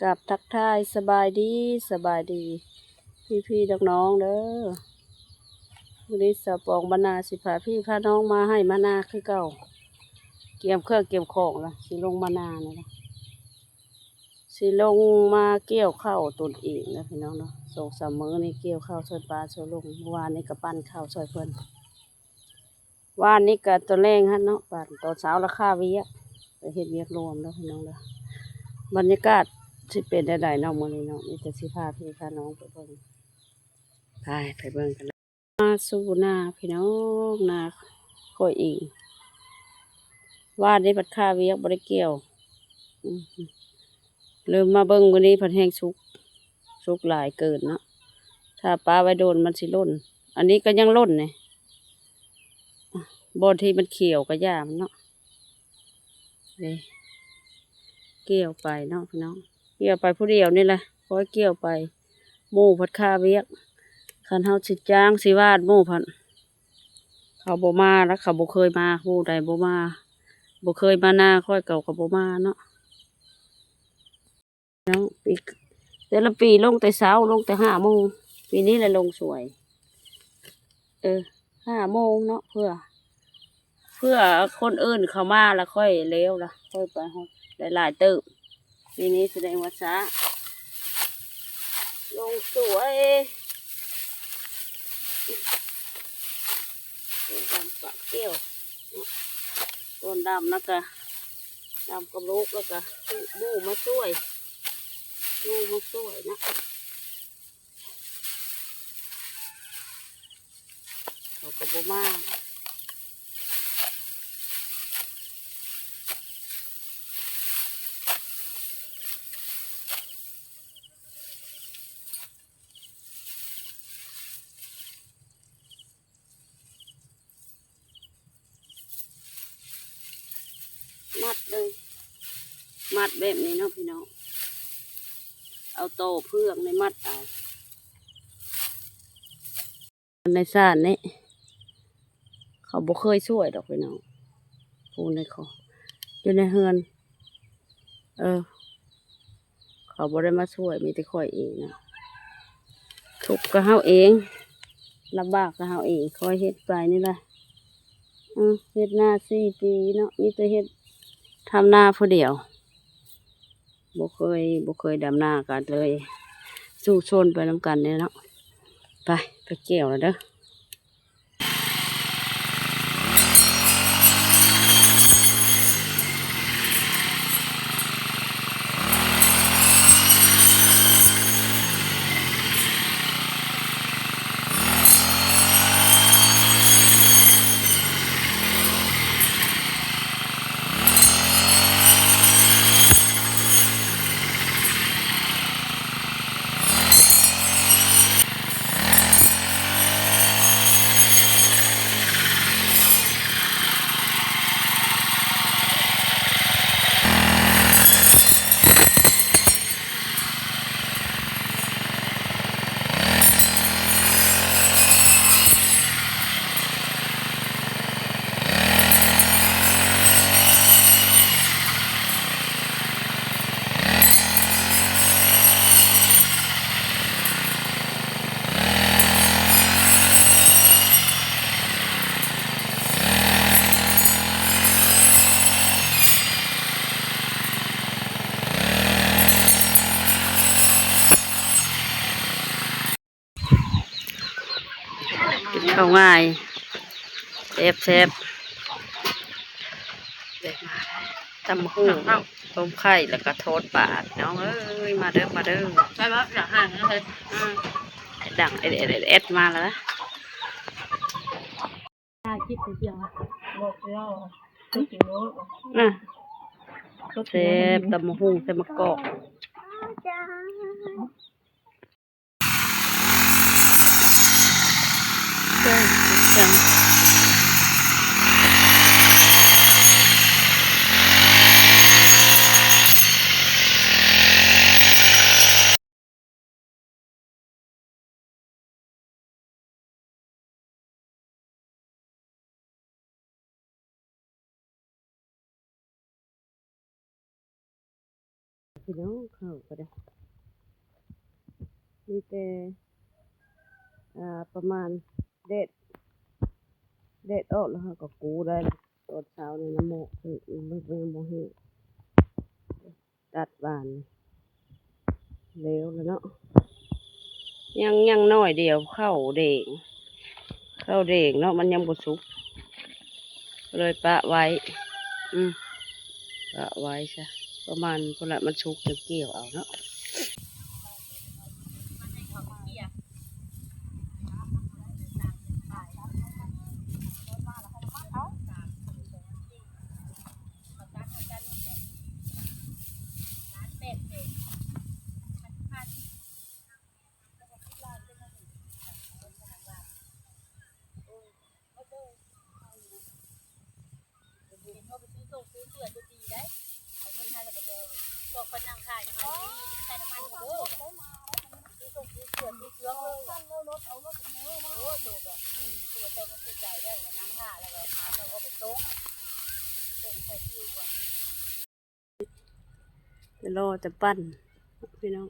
ກັບທັກທາຍສະບາຍດີ ສະບາຍດີພີ່ໆນ້ອງໆເດີ. ມື້ນີ້ສາວປອງບ້ານນາຊິພາພີ່ພານ້ອງມາໄຮ່ມານາຄືເກົ່າ, ກຽມເຄື່ອງກຽມຂອງລະ ຊິລົງມານານີ້ລະ ຊິລົງມາກ່ຽວເຂົ້າຕົນເອງນະພີ່ນ້ອງເນາະ. ສອງສາມມື້ນີ້ກ່ຽວເຂົ້າຊ່ອຍປ້າຊ່ອຍລຸງ, ເມື່ອວານນີ້ກະປັ່ນເຂົ້າຊ່ອຍເພິ່ນ. ວານນີ້ກະຕອນແລງຫັ້ນເນາະ ປັ່ນ ຕອນເຊົ້າລະຄາວຽກ ໄປເຮັດວຽກລວມເດີພີ່ນ້ອງເດີ. ບັນຍາກາດຊິເປັນແນວໃດເນາະມື້ນີ້ເນາະ, ມີແຕ່ຊິພາພີ່ພານ້ອງໄປເບິ່ງ ໄປ ໄປເບິ່ງກັນເລີຍ. ມາສູ່ນາພີ່ນ້ອງ ນາຂ້ອຍເອງ. ວານນີ້ພັດຄາວຽກບໍ່ໄດ້ກ່ຽວ ອືມ ເລີ່ມມາເບິ່ງມື້ນີ້ພັດແຮງສຸກ ສຸກຫຼາຍເກີນເນາະ. ຖ້າປະໄວ້ດົນມັນຊິຫຼົ່ນ, ອັນນີ້ກະຍັງຫຼົ່ນນີ້. ບ່ອນທີ່ມັນຂຽວກະຢ່າມັນເນາະ. ນີ້ ກ່ຽວໄປເນາະພີ່ນ້ອງ, ກ່ຽວໄປຜູ້ດຽວນີ້ແຫຼະ ຂ້ອຍກ່ຽວໄປ. ໝູ່ພັດຄາວຽກ, ຄັນເຮົາຊິຈ້າງຊິວານໝູ່ພັດ ເຂົາບໍ່ມາລະ ເຂົາບໍ່ເຄີຍມາ. ຜູ້ໃດບໍ່ມາ ບໍ່ເຄີຍມານາຂ້ອຍ ເຂົາກະບໍ່ມາເນາະ. ເນາະ ປີ ແຕ່ລະປີລົງແຕ່ເຊົ້າ ລົງແຕ່ຫ້າໂມງ, ປີນີ້ລະລົງສວຍ ເອີ ຫ້າໂມງເນາະ ເພື່ອ ເພື່ອຄົນອື່ນເຂົ້າມາລະ ຂ້ອຍແລ້ວລະ ຂ້ອຍໄປຮອດໄດ້ຫຼາຍເຕີບ. ປີນີ້ສະແດງວ່າຊ້າ ລົງສວຍ. ໂອ້ຍ ດຳປະກ່ຽວ ຕອນດຳນະກະ ດຳກັບລູກ ແລ້ວກະໝູ່ມາຊ່ວຍ ໝູ່ມາຊ່ວຍນະ ເຂົາກະບໍ່ມາ. ມັດເລີຍ ມັດແບບນີ້ເນາະພີ່ນ້ອງ, ເອົາຕໍ່ເຟືອກນີ້ມັດເອົາ. ໃນຊານນີ້ ເຂົາບໍ່ເຄີຍຊ່ວຍດອກພີ່ນ້ອງ, ຜູ້ໃນ ຢູ່ໃນເຮືອນ ເອີ ເຂົາບໍ່ໄດ້ມາຊ່ວຍ ມີແຕ່ຂ້ອຍເອງນະ. ທຸກກະເຮົາເອງ ລຳບາກກະເຮົາເອງ ຂ້ອຍເຮັດໄປນີ້ລະ. ເຮັດນາສີ່ປີເນາະ ມີແຕ່ເຮັດ ທຳນາຜູ້ດຽວ ບໍ່ເຄີຍ ບໍ່ເຄີຍດຳນາ ກະເລີຍສູ້ຊົນໄປນຳກັນນີ້ເນາະ. ໄປ ໄປກ່ຽວລະເດີ. ກິນເຂົ້າງ່າຍ ແຊບໆ ຕຳບັກຫຸ່ງ ຕົ້ມໄຂ່ ແລ້ວກະທອດປາ ພີ່ນ້ອງເອີຍ. ມາເດີ ມາເດີ ໄດ້ບໍ່? ຢາກຫາເງິນເລີຍ ອືມ ດັງແອດໆໆ ມາແລ້ວນະ. ຖ່າຍຄລິບເປັນພຽງ ບອກເຈົ້າ ອືມ ແຊບ ຕຳບັກຫຸ່ງໃສ່ໝາກກອກ. ພີ່ນ້ອງ ເຂົ້າກໍໄດ້ ມີແຕ່ ອ່າ ປະມານແດດ ແດດອອກແລ້ວເຮົາກໍກູ້ໄດ້. ຕອນເຊົ້ານີ້ນ້ຳໝອກ ມັນຍັງບໍ່ແຫ້ງ ຕັດຫວ່ານແລ້ວລະເນາະ ຍັງ ຍັງໜ້ອຍດຽວ ເຂົ້າແດງ ເຂົ້າແດງເນາະ ມັນຍັງບໍ່ສຸກ ກໍເລີຍປະໄວ້ ອືມ ປະໄວ້ຊະ ປະມານພຸ້ນລະ ມັນສຸກຈັ່ງກ່ຽວເອົາເນາະ. ເຫັນວ່າໄປຊື້ສົ່ງຊື້ເສື້ອຕົວດີໄດ໋ ເອົາເງິນໃຫ້ແລ້ວກໍບອກ ບອກເພິ່ນນັ່ງຖ້າຢູ່ຫັ້ນ ໃສ່ນ້ຳມັນເດີ ຊື້ສົ່ງຊື້ເສື້ອຊື້ເຄື່ອງເລີຍ ໂອ້ ໂຕກໍ ອືມ ໂຕແຕ່ງໃສ່ໃຈແລ້ວກໍນັ່ງຖ້າ ແລ້ວກໍຖາມແລ້ວເອົາໄປສົ່ງ ສົ່ງໃສ່ຄິວອະ. ລໍແຕ່ປັ່ນພີ່ນ້ອງ.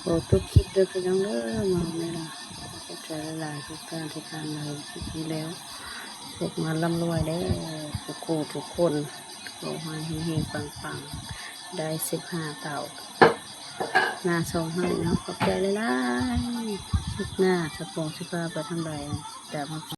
ຂໍຈົບຄລິບເດີພີ່ນ້ອງເດີ ມາແມ່ນລະ ຂອບໃຈຫຼາຍໆ ທຸກທ່ານທີ່ຜ່ານມາເຫັນຄລິບນີ້ແລ້ວ ໂຊກໝານລ່ຳລວຍເດີ ທຸກຄູ່ທຸກຄົນ ຂໍໃຫ້ເຮັງໆ ປັງໆ ໄດ້ສິບຫ້າເຕົາ ນາສອງໄຮ່ເນາະ ຂອບໃຈຫຼາຍໆ ຄລິບໜ້າສາວປອງຊິພາໄປທາງໃດ ຕາມຮັບ